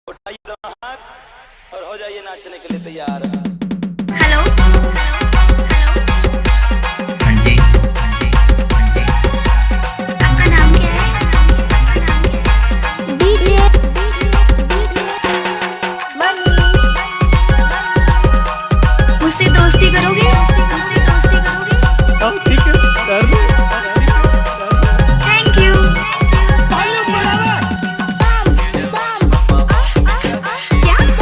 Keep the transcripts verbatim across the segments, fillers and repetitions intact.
उठाइए दोनों हाथ और हो जाइए नाचने के लिए तैयार। हेलो। हाँ जी। आपका नाम क्या है? डीजे। मुझसे दोस्ती करोगे? मुझसे दोस्ती करोगे? अब ठीक है, कर ले। Thank you. क्या? क्या?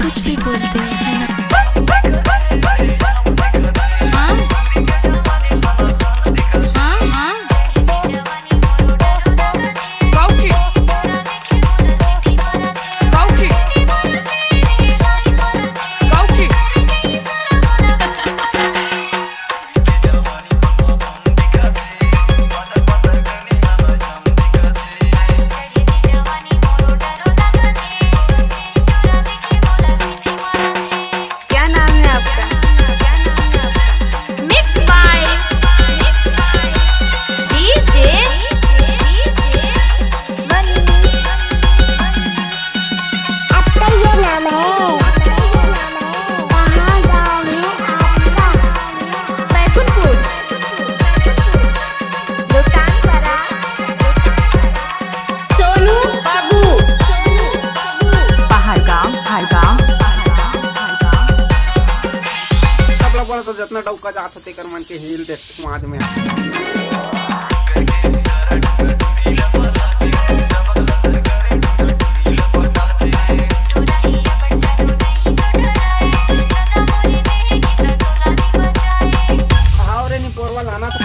कुछ भी बोलते हो, है ना? हाँ? हाँ, हाँ। क्या नाम है आपका? Mix by DJ money. आपका ये नाम है। कहाँ गाँव है आपका? बैकुंठपुर। दुकान परा। सोनू बाबू। पहाड़गांव, हरगांव। तबला बड़ा तो जितना डौका जात हो तेकर मन के हिल दे समाज में। हाव रे निपोरवा लाना था।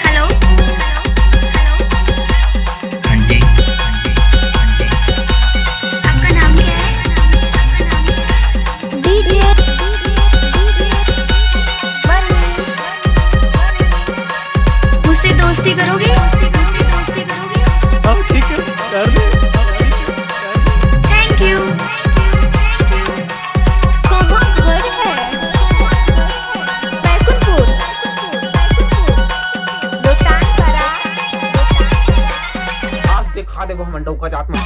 हेलो। हाँ जी। आपका नाम क्या है? डीजे। मुझसे दोस्ती करोगे? मुझसे दोस्ती करोगे? अब ठीक है, कर ले। Thank you. कहाँ घर है? बैकुंठपुर। दुकान परा। आज दिखा देबो हमन डौका जात में।